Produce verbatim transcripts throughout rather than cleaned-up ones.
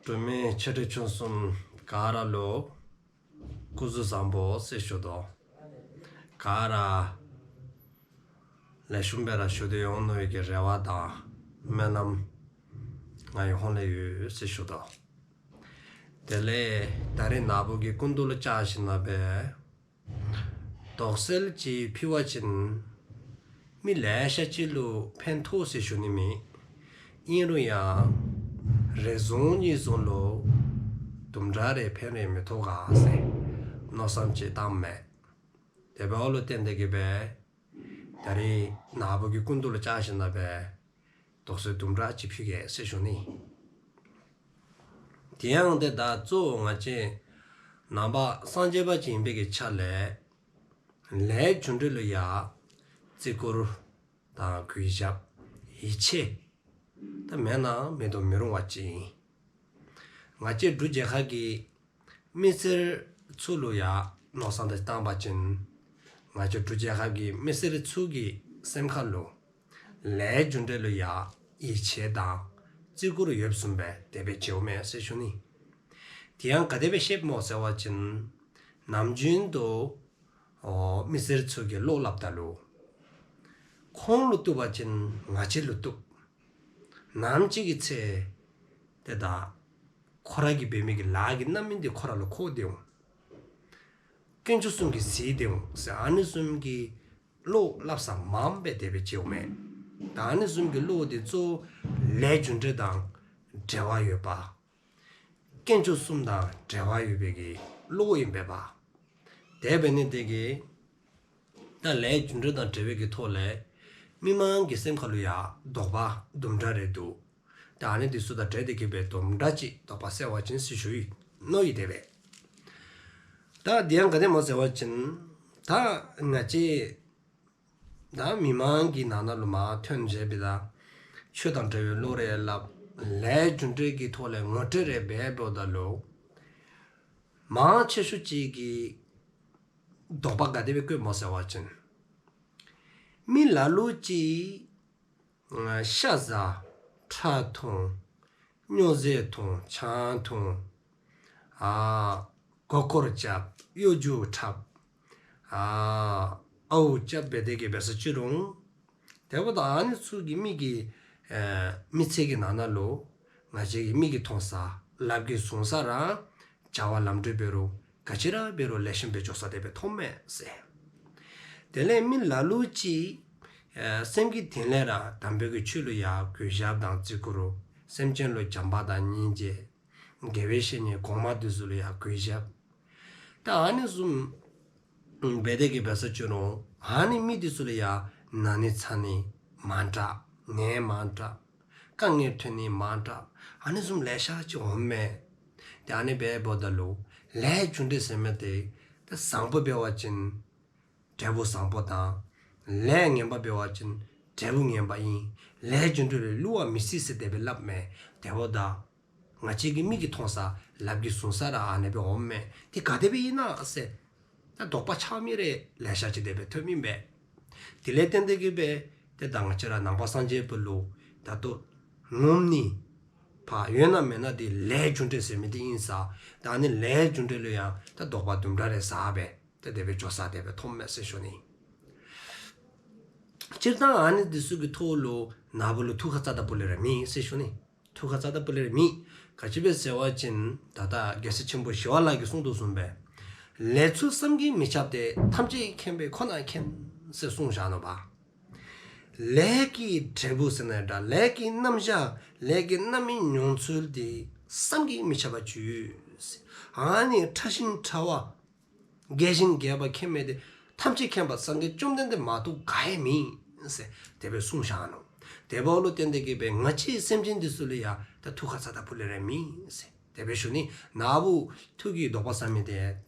འབྲུག་མི་ཆེ་འབྲིང་ཆུང་གསུམ་ག་ར་ལུ་སྐུ་གཟུགས་བཟང་པོ་ཟེར་ཞུ་དོ། ག་ར་ལེགས་ཤོམ་སྦེ་ར་བཞུགས་ཏེ་ཡོད་ནི་གི་རེ་བ་དང་སྨོན་ལམ་ང་ཡི་ཧོངས་ལས་ཡོད་ཟེར་ཞུ་དོ། དེ་ལས་ད་རིས་ནཱ་བུ་གི་སྐུ་མདུན་ལུ་བཅར་ཞིནམ་ལས་དོགས་སེལ་ཅིག་ཕུལ་བ་ཅིན་མི་ལེ་ཤ་ཅིག་ལུ་ཕན་ཐོགས་ཟེར་ཞུ་ནི་མེད། ཨིན་རུང་ཡང་རེ་ཟུང་གཉིས་ཟུང་ལུ་དུམ་གྲ་རེ་ཕན་རེ་མི་ཐོགས་ག་ཟེར་མནོ་བསམ་ཅིག་བཏངམ་མས། དེ་འབདཝ་ལུ་བརྟེན་ཏེ་གི་སྦེ་ད་རིས་ནཱ་བུ་གི་སྐུ་མདུན་ལུ་བཅར་ཞིནམ་ལས་དོགས་སེལ་དུམ་གྲ་ཅིག་ཕུལ་གེ་ཟེར་ཞུ་ནི། དེ་ཡང་ཏེ་ད་གཙོ་བོ་ང་བཅས་ནང་པ་སངས་རྒྱས་པ་ཅིག་ཨིན་པའི་གི་ཆ་ལས་ལས་རྒྱུ་འབྲས་ལུ་ཡང་བརྩི་བཀུར་དང་གུས་ཞབས་ཡིད་ཆེས་ད་མེད་ན་མེད་དུ་མི་རུང་བ་ཅིག་ཨིན། ང་བཅས་འབྲུག་རྒྱལ་ཁབ་ཀྱི་མི་སེར་ཚུ་ལུ་ཡང་མནོ་བསམ་དེ་བཏང་པ་ཅིན་ང་བཅས་འབྲུག་རྒྱལ་ཁབ་ཀྱི་མི་སེར་ཚུ་གི་སེམས་ཁ་ལུ་ལས་རྒྱུ་འབྲས་ལུ་ཡང་ཡིད་ཆེས་དང་བརྩི་བཀུར་ཡོདཔ་བཟུམ་སྦེ་དེ་སྦེ་མཇལཝ་མས་ཟེར་ཞུ་ནི། དེ་ཡང་ག་དེ་སྦེ་ཤེསཔ་སྨོ་ཟེར་བ་ཅིན་ནམ་རྒྱུན་དུ་ཨོ་མི་སེར་ཚུ་གིས་བློ་སླབ་ད་ལུ་ཁོང་ལུ་བཏུབ་པ་ཅིན་ང་བཅས་ལུ་བཏུབ། ནམ་ཅིག་གི་ཚེ་ཏེ་ད་ཁོ་ར་གིས་འབད་མི་གི་ལཱ་གི་རྣམ་སྨིན་དེ་ཁོ་ར་ལུ་འཁོར་ཏེ་འོང་། དཀོན་མཆོག་གསུམ་གྱིས་གཟིགས་ཏེ་འོང་ཟེར་ཨ་ནི་བཟུམ་གྱི་བློ་སླབ་ས་མངམ་སྦེ་དེ་སྦེ་མཇལཝ་མས། ད་ཨ་ནི་བཟུམ་གྱི་བློ་དེ་གཙོ་བོ་ལས་རྒྱུ་འབྲས་དང་འབྲེལ་བ་ཡོད་པ། དཀོན་མཆོག་གསུམ་དང་འབྲེལ་བ་ཡོད་པའི་གི་བློ་ཨིན་པས་པ། དེ་འབད་ནི་དེ་གིས་ད་ལས་རྒྱུ་འབྲས་དང་འབྲེལ་བའི་གི་ཐོག་ལས་མི་མང་གི་སེམས་ཁ་ལུ་ཡང་དོགས་པ་དུམ་གྲ་རེ་འདུག། ད་ཨ་ནི་དེ་ཚུ་དང་འབྲེལ་ཏེ་གི་སྦེ་དུམ་གྲ་ཅིག་དོགས་པ་སེལ་བ་ཅིན་ཟེར་ཞུ་ཡི་མནོ་ཡི། དེ་སྦེ་ད་དེ་ཡང་ག་དེ་སྨོ་ཟེར་བ་ཅིན་ད་ང་བཅས་ད་མི་མང་གི་ནང་ན་ལུ་མར་ཐོན་མཇལཝ་ད་ཆོས་དང་འབྲེལ་བའི་བློ་རེ་སླབ། ལས་རྒྱུ་འབྲས་ཀྱི་ཐོག་ལས་ངོ་སྤྲོད་རེ་འབད་འབདཝ་ད་ལུ་མང་ཆེ་ཤོས་ཅིག་གིས་དོགས་པ་ག་དེ་སྦེ་བཀོདཔ་སྨོ་ཟེར་བ་ཅིན་མི་ལ་ལུ་ཅིག་ཤ་བཟའ། ཁྲག་འཐུང་། སྨྱོ་རྫས་འཐུང་། ཆང་འཐུང་། ཨ་མགོ་སྐོར་རྐྱབ། གཡོ་སྒྱུ་འཁྲབ། ཨ་ཨརཝ་རྐྱབ་འབད་དེ་གི་འབད་སོ་ཅི་རུང་། དེ་འབདཝ་ད་ཨ་ནི་ཚུ་གིས་མི་གི་ཨེ་མི་ཚེ་གི་ནང་ན་ལུ་ང་བཅས་ཀྱིས་མིག་གིས་མཐོང་ས་ལགཔ་གིས་བཟུང་ས་ར་བྱ་བ་ལམ་འགྲོ་འབད་རུང་ག་ཅི་ར་འབད་རུང་ལེགས་ཤོམ་སྦེ་འགྱོ་ས་དེ་སྦེ་མཐོངམ་མས་ཟེར། དེ་ལས་མི་ལ་ལུ་ཅིག་ཨེ་སེམས་ཀྱི་གཏིང་ལས་ར་དམ་པའི་གི་ཆོས་ལུ་ཡང་གུས་ཞབས་དང་བརྩི་བཀུར། སེམས་ཅན་ལུ་བྱམས་པ་དང་སྙིང་རྗེ། དགེ་བའི་བཤེས་གཉེན་གོང་མ་དེ་ཚུ་ལུ་ཡང་གུས་ཞབས། ད་ཨ་ནི་བཟུམ་འབད་དེ་གི་འབད་སོ་ཅི་རུང་ཨ་ནི་མི་དེ་ཚུ་ལུ་ཡང་ན་ནི་ཚ་ནི་མང་དྲགས། ནད་མང་དྲགས། དཀའ་ངལ་ཐོན་ནི་མང་དྲགས། ཨ་ནི་བཟུམ་ལེ་ཤ་ཅིག་འོངམ་མས། ཏེ་ཨ་ནི་འབདཝ་ད་ལུ་ལས་རྒྱུ་འབྲས་ཟེར་མི་དེ་ཏེ་བཟང་པོ་འབད་བ་ཅིན་འབྲས་བུ་བཟང་པོ་དང་། ལས་ངན་པ་འབད་བ་ཅིན་འབྲས་བུ་ངན་པ་ཨིན། ལས་རྒྱུ་འབྲས་ལས་བསླུ་བ་མི་སྲིད་ཟེར་དེ་སྦེ་སླབ་མས། དེ་འབདཝ་ད་ང་བཅས་ཀྱི་མིག་གིས་མཐོང་ས་ལགཔ་གིས་བཟུང་ས་ར་ཨ་ནི་སྦེ་འོངམ་མས། དེ་ག་དེ་སྦེ་ཨིན་ན་ཟེར་ད་དོགས་པ་ཆགས་མི་རེ་ལེ་ཤ་ཅིག་དེ་སྦེ་ཐོན་མི་མས། དེ་ལས་བརྟེན་ཏེ་གི་སྦེ་ཏེ་ད་ང་བཅས་ར་ནང་པ་སངས་རྒྱས་པ་ལུ་ད་ལྟོ་ངོམ་ནི་ཕར་ཡོད་ན་མེད་ན་དེ་ལས་རྒྱུ་འབྲས་ཟེར་མི་དེ་ཨིན་ས། ད་ཨ་ནི་ལས་རྒྱུ་འབྲས་ལུ་ཡང་ད་དོགས་པ་དུམ་གྲ་རེ་ཟ་སྦེ་ཏེ་དེ་སྦེ་འགྱོ་ས་དེ་སྦེ་མཐོངམ་མས་ཟེར་ཞུ་ནི། སྤྱིར་བཏང་ཨ་ནི་དེ་ཚུ་གི་ཐོག་ལུ་ནཱ་བུ་ལུ་ཐུགས་ཁར་རྩ་དང་སྤུ་ལས་ར་མེད་ཟེར་ཞུ་ནི། ཐུགས་ཁར་རྩ་དང་སྤུ་ལས་ར་མེད། ག་ཅི་སྦེ་ཟེར་བ་ཅིན་ད་ལྟོ་རྒྱལ་སྲས་ཆེན་པོ་ཞི་བ་ལྷ་གིས་གསུངས་དོ་བཟུམ་སྦེ་ལས་ཚུལ་བསམ་གྱིས་མི་ཁྱབ་སྟེ། ཐམས་ཅད་མཁྱེན་པས་ཁོ་ན་མཁྱེན་ཟེར་གསུངས་བཞག་ནུག་པ། ལས་ཀྱི་འབྲས་བུ་ཟེར་ན་འདྲ་ལས་ཀྱི་རྣམ་གཞག་ལས་ཀྱི་རྣམ་སྨིན་མྱོང་ཚུལ་དེ་བསམ་གྱིས་མི་ཁྱབ་པ་ཅིག་ཡོད། ཨ་ནི་ཕྲ་ཞིང་ཕྲ་བ་རྒྱས་ཤིང་རྒྱས་པ་མཁྱེན་མི་དེ་ཐམས་ཅད་མཁྱེན་པ་སངས་རྒྱས་བཅོམ་ལྡན་འདས་མ་གཏོགས་ག་ཡང་མེད་ཟེར་དེ་སྦེ་གསུངས་བཞག་ནུག། དེ་འབདཝ་ལུ་བརྟེན་ཏེ་གི་སྦེ་ང་བཅས་སེམས་ཅན་དེ་ཚུ་ལུ་ཡང་ད་ཐུགས་ཁར་རྩ་དང་སྤུ་ལས་ར་མེད་ཟེར་དེ་སྦེ་ཞུ་ནི། ནཱ་བུ་ཐུགས་ཀྱི་དོགས་པ་ཟ་མི་དེ་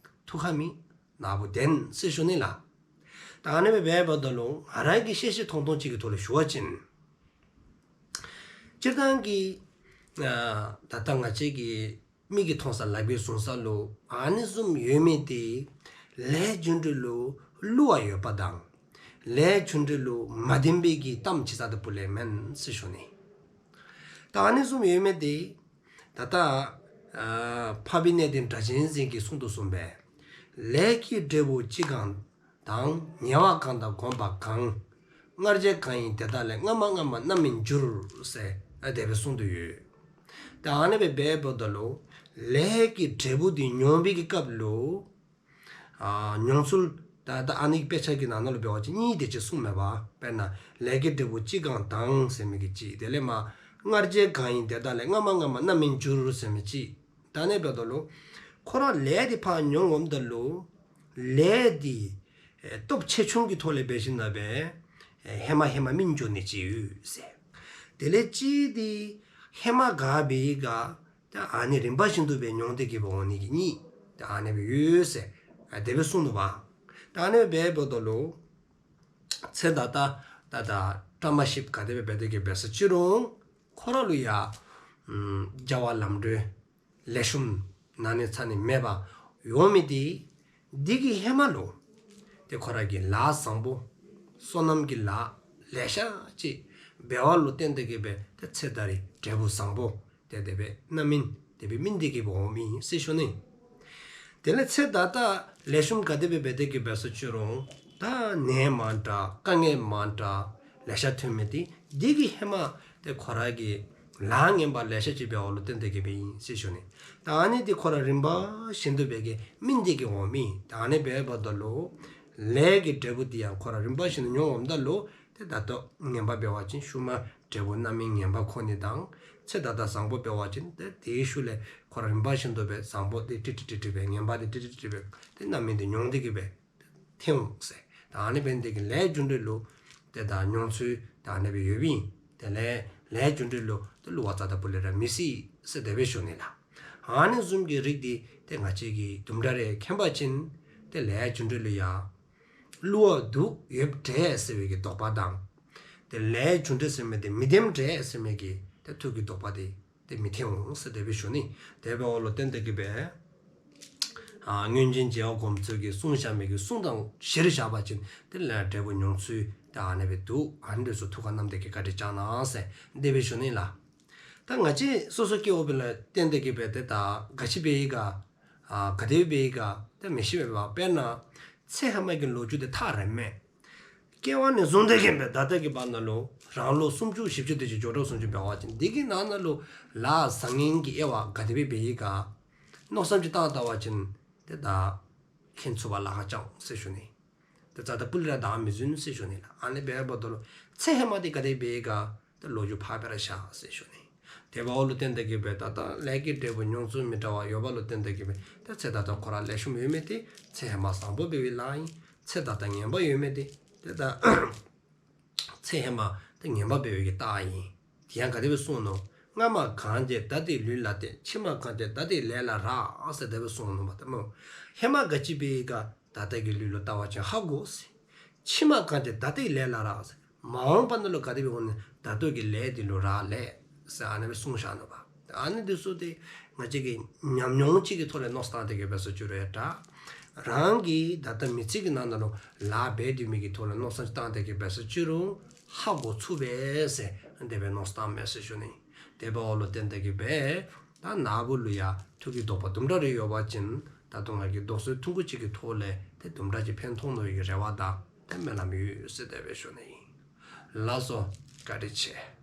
ཐུགས་ཁར་མེད། ནཱ་བུ་བདེན་ཟེར་ཞུ་ནི་ལགས། ད་ཨ་ནི་སྦེ་འབདཝ་ད་ལུ་ང་ར་གི་ཤེས་ཤེས་མཐོང་མཐོང་ཅིག་གི་ཐོག་ལས་ཞུ་བ་ཅིན་སྤྱིར་བཏང་གི་ཨ་ད་ལྟོ་ང་བཅས་ཀྱི་མིག་གིས་མཐོང་ས་ལགཔ་གིས་བཟུང་ས་ལུ་ཨ་ནི་བཟུམ་ཡོད་མི་དེ་ལས་རྒྱུ་འབྲས་ལུ་བསླུ་བ་ཡོད་པ་དང་ལས་རྒྱུ་འབྲས་ལུ་མ་བདེན་པའི་གི་གཏམ་ཅིག་རྩ་དང་སྤུ་ལས་མེན་ཟེར་ཞུ་ནི། ད་ཨ་ནི་བཟུམ་ཡོད་མི་དེ་ད་ལྟོ་ ཨ་འཕགས་པའི་གནས་བརྟན་སྒྲ་གཅན་འཛིན་གྱིས་གསུངས་དོ་གསུངས་པས། ལས་ཀྱི་འབྲས་བུ་ཅི་གང་དང་། ཉེ་བ་གང་དང་གོམས་པ་གང་། སྔར་བྱས་གང་ཡིན་དེ་དག་ལས། སྔ་མ་སྔ་མ་རྣམ་སྨིན་འགྱུར་ཟེར་ཨ་དེ་སྦེ་གསུངས་དོ་ཡོད། ད་ཨ་ནི་སྦེ་འབདཝ་ད་ལུ་ལས་ཀྱི་འབྲས་བུ་འདི་མྱོང་བའི་གི་སྐབས་ལུ་ཨ་མྱོང་ཚུལ་ད་ད་ཨ་ནི་དཔེ་ཆ་གི་ནང་ན་ལུ་འབད་བ་ཅིན་གཉིས་དེ་ཅིག་གསུངས་མས་པ། དཔེར་ན་ལས་ཀྱི་འབྲས་བུ་ཅི་གང་དང་ཟེར་མི་གི་གཅིག། དེ་ལས་མ་སྔར་བྱས་གང་ཡིན་དེ་དག་ལས། སྔ་མ་སྔ་མ་རྣམ་སྨིན་འགྱུར་ཟེར་མི་གཅིག། ད་ཨ་ནི་འབདཝ་ད་ལུ་ཁོ་ར་ལས་འདི་ཕར་མྱོང་འོངམ་ད་ལུ་ལས་འདི་ཨེ་སྟོབས་ཆེ་ཆུང་གི་ཐོག་ལས་འབད་ཞིནམ་ལས་འབད་ཨེ་ཧེ་མ་ཧེ་མ་སྨིན་འགྱོ་ནི་ཅིག་ཡོད་ཟེར། དེ་ལས་གཅིག་འདི་ཧེ་མ་ག་འབད་ཡི་ག་ད་ཨ་ནི་རིམ་པ་བཞིན་དུ་སྦེ་མྱོང་སྟེ་གི་འབད་འོང་ནི་གི་གཉིས། ད་ཨ་ནི་སྦེ་ཡོད་ཟེར་ཨ་དེ་སྦེ་གསུངས་ནུག་པ། ད་ཨ་ནི་སྦེ་འབདཝ་ད་ལུ་ཚེ་ད་ལྟ་ད་ད་བཀྲ་མ་ཤིསཔ་ག་དེ་སྦེ་འབད་དེ་གི་འབད་སོ་ཅི་རུང་ཁོ་ར་ལུ་ཡང་ཨམ་བྱ་བ་ལམ་འགྲོ་ལེགས་ཤོམ་ན་ནི་ཚ་ནི་མེད་པར་འོང་མི་འདི་འདི་གི་ཧེ་མ་ལུ་ཏེ་ཁོ་ར་གི་ལཱ་བཟང་པོ་བསོད་ནམས་ཀྱི་ལཱ་ལེ་ཤ་ཅིག་འབད་བ་ལུ་བརྟེན་ཏེ་གི་འབད་ཏེ་ཚེ་ད་རེས་འབྲས་བུ་བཟང་པོ་ཏེ་དེ་སྦེ་རྣམ་སྨིན་དེ་སྦེ་སྨིན་ཏེ་གི་འབད་འོང་མི་ཨིན་ཟེར་ཞུ་ནི། དེ་ལས་ཚེ་ད་ལྟ་ལེགས་ཤོམ་ག་དེ་སྦེ་འབད་དེ་གི་འབད་སོ་ཅི་རུང་ད་ནད་མང་དྲགས་དཀའ་ངལ་མང་དྲགས་ལེ་ཤ་ཐོན་མི་འདི་འདི་གི་ཧེ་མ་ཏེ་ཁོ་ར་གི་ལཱ་ངན་པ་ལེ་ཤ་ཅིག་འབད་བ་ལུ་བརྟེན་ཏེ་གི་འབད་ཨིན་ཟེར་ཞུ་ནི། ད་ཨ་ནི་འདི་ཁོ་ར་རིམ་པ་བཞིན་དུ་འབད་གི་སྨིན་ཏེ་གི་འོང་མི། ད་ཨ་ནི་འབདཝ་ད་ལུ་ལས་ཀྱི་འབྲས་བུ་འདི་ཡང་ཁོ་ར་རིམ་པ་བཞིན་དུ་མྱོང་འོངམ་ད་ལུ་ཏེ་ད་ལྟོ་ངན་པ་འབད་བ་ཅིན་ཤུལ་མ་འབྲས་བུ་རྣམ་སྨིན་ངན་པ་འཁོར་ནི་དང་། ཚེ་ད་ལྟ་བཟང་པོ་འབད་བ་ཅིན་ཏེ་དེའི་ཤུལ་ལས་ཁོ་ར་རིམ་པ་བཞིན་དུ་སྦེ་བཟང་པོ་འདི་ཏིག་ཏིག་ཏིག་ཏིག་སྦེ་ངན་པ་འདི་ཏིག་ཏིག་ཏིག་སྦེ་ཏེ་རྣམ་སྨིན་འདི་མྱོང་སྟེ་གི་སྦེ་ཐོན་འོང་ཟེར། ད་ཨ་ནི་འབད་ནི་དེ་གིས་ལས་རྒྱུ་འབྲས་ལུ་ཏེ་ད་མྱོང་ཚུལ་ད་ཨ་ནི་སྦེ་ཡོདཔ་ཨིན། དེ་ལས་ལས་རྒྱུ་འབྲས་ལུ་ཏེ་བསླུ་བ་རྩ་དང་པོ་ལས་ར་མི་སྲིད་ཟེར་དེ་སྦེ་ཞུ་ནི་ལགས། ཨ་ནི་བཟུམ་གྱི་རིགས་འདི་ཏེ་ང་བཅས་ཀྱིས་དུམ་གྲ་རེ་མཁྱེན་པ་ཅིན་ཏེ་ལས་རྒྱུ་འབྲས་ལུ་ཡང་བསླུ་བ་དུ་ཡོདཔ་འདྲས་ཟེར་བའི་གི་དོགས་པ་དང་། ཏེ་ལས་རྒྱུ་འབྲས་ཟེར་མི་འདི་མི་ལྡནམ་འདྲས་ཟེར་མི་གི་ཏེ་ཐུགས་ཀྱི་དོགས་པ་འདི་ཏེ་མི་ཐོན་འོང་ཟེར་དེ་སྦེ་ཞུ་ནི། དེ་འབདཝ་ལུ་བརྟེན་ཏེ་གི་སྦེ་ཨ་སྔོན་བྱོན་རྒྱལ་བ་གོང་མ་ཚུ་གིས་གསུངས་བཞག་མི་གི་གསུང་དང་གཞིར་བཞག་པ་ཅིན་ཏེ་ལས་འབྲས་བུ་མྱོང་ཚུལ་ཏེ་ཨ་ནི་སྦེ་འདུག། ཨ་ནི་འདི་ཚུ་ཐུགས་ཁར་བསྣམས་ཏེ་གི་བཀའ་དྲིན་བསྐྱང་གནང་ཟེར་དེ་སྦེ་ཞུ་ནི་ལགས། ད་ང་བཅས་སོ་སོ་སྐྱེ་བོ་སྦེ་ལུ་བརྟེན་ཏེ་གི་སྦེ་ཏེ་ད་ག་ཅི་འབད་ཡི་ག་ཨ་ག་དེ་འབད་ཡི་ག་ཏེ་མི་ཤེས་པས་པ། དཔེར་ན་ཚེ་ཧེ་མ་གི་ལོ་རྒྱུས་འདི་ཐག་རིང་མས། སྐྱེ་བ་ནས་བཟུང་སྟེ་གི་སྦེ་ད་ལྟོ་གི་བར་ན་ལུ་རང་ལོ་སུམ་ཅུ་བཞི་བཅུ་དེ་ཅིག་འགྱོ་དོ་བཟུམ་ཅིག་འབད་བ་ཅིན་འདི་གི་ནང་ན་ལུ་ལཱ་བཟང་ངན་གྱི་དབྱེ་བ་ག་དེ་སྦེ་འབད་ཡི་ག་མནོ་བསམ་ཅིག་བཏང་བལྟ་བ་ཅིན་ཏེ་ད་མཁྱེན་ཚུགས་པར་ལཱ་ཁག་ཅིག་ཟེར་ཞུ་ནི། ཏེ་རྩ་དང་པོ་ལས་ར་བདའ་མི་ཟུན་ཟེར་ཞུ་ནི་ལགས། ཨ་ནི་འབདཝ་ད་ལུ་ཚེ་ཧེ་མ་འདི་ག་དེ་འབད་ཡི་ག་ཏེ་ལོ་རྒྱུས་ཕར་སྦེ་ར་བཞག་ཟེར་ཞུ་ནི། དེ་འབདཝ་ལུ་བརྟེན་ཏེ་གི་སྦེ་ད་ལྟོ་ལས་ཀྱི་འབྲས་བུ་མྱོང་ཚུལ་མི་འདྲ་བ་ཡོདཔ་ལུ་བརྟེན་ཏེ་གི་སྦེ་ཏེ་ཚེ་ད་ལྟོ་ཁོ་ར་ལེགས་ཤོམ་ཡོད་མི་འདི་ཚེ་ཧེ་མ་བཟང་པོ་འབད་བའི་ལཱ་ཨིན། ཚེ་ད་ལྟོ་ངན་པ་ཡོད་མི་འདི་ཏེ་ད་ཚེ་ཧེ་མ་ཏེ་ངན་པ་འབད་བའི་གི་རྟགས་ཨིན། དེ་ཡང་ག་དེ་སྦེ་གསུངས་ནུག། སྔ་མ་གང་བྱས་ད་ལྟའི་ལུས་ལ་བརྟེན། ཕྱི་མ་གང་བྱས་ད་ལྟའི་ལས་ལ་རག་ཟེར་དེ་སྦེ་གསུངས་ནུག་པ། ཏེ་སྨོ། ཧེ་མ་ག་ཅི་འབད་ཡི་ག་ད་ལྟོ་གི་ལུས་ལུ་བལྟ་བ་ཅིན་ཧ་གོ་ཟེར། ཕྱི་མ་གང་བྱས་ད་ལྟའི་ལས་ལ་རག་ཟེར། མ་འོངས་པ་ནང་ལུ་ག་དེ་སྦེ་འོང་ནི་ད་ལྟོ་གི་ལས་འདི་ལུ་རག་ལས་ཟེར་ཨ་ནི་སྦེ་གསུངས་བཞག་ནུག་པ། ཨ་ནི་འདི་ཚུ་ཏེ་ང་བཅས་ཀྱིས་ཉམས་མྱོང་ཅིག་གི་ཐོག་ལས་མནོ་བསམ་བཏང་སྟེ་གི་འབད་སོ་ཅི་རུང་ཡང་འདྲ། རང་གི་ད་ལྟོ་མི་ཚེ་གི་ནང་ན་ལུ་ལཱ་འབད་སྡོད་མི་གི་ཐོག་ལས་མནོ་བསམ་བཏང་སྟེ་གི་འབད་སོ་ཅི་རུང་ཧ་གོ་ཚུགས་པས་ཟེར་དེ་སྦེ་མནོ་བསམ་བཏངམ་མས་ཟེར་ཞུ་ནི། དེ་འབདཝ་ལུ་བརྟེན་ཏེ་གི་སྦེ་ད་ན་བུ་ལུ་ཡང་ཐུགས་ཀྱི་དོགས་པ་དུམ་གྲ་རེ་ཡོད་པ་ཅིན་ད་དུང་ང་གིས་དོགས་སེལ་ཐུང་ཀུ་ཅིག་གི་ཐོག་ལས་ཏེ་དུམ་གྲ་ཅིག་ཕན་ཐོགས་ནི་གི་རེ་བ་དང་ཏེ་སྨོན་ལམ་ཡོད་ཟེར་དེ་སྦེ་ཞུ་ནི་ཨིན། ལགས་སོ། བཀའ་དྲིན་ཆེ།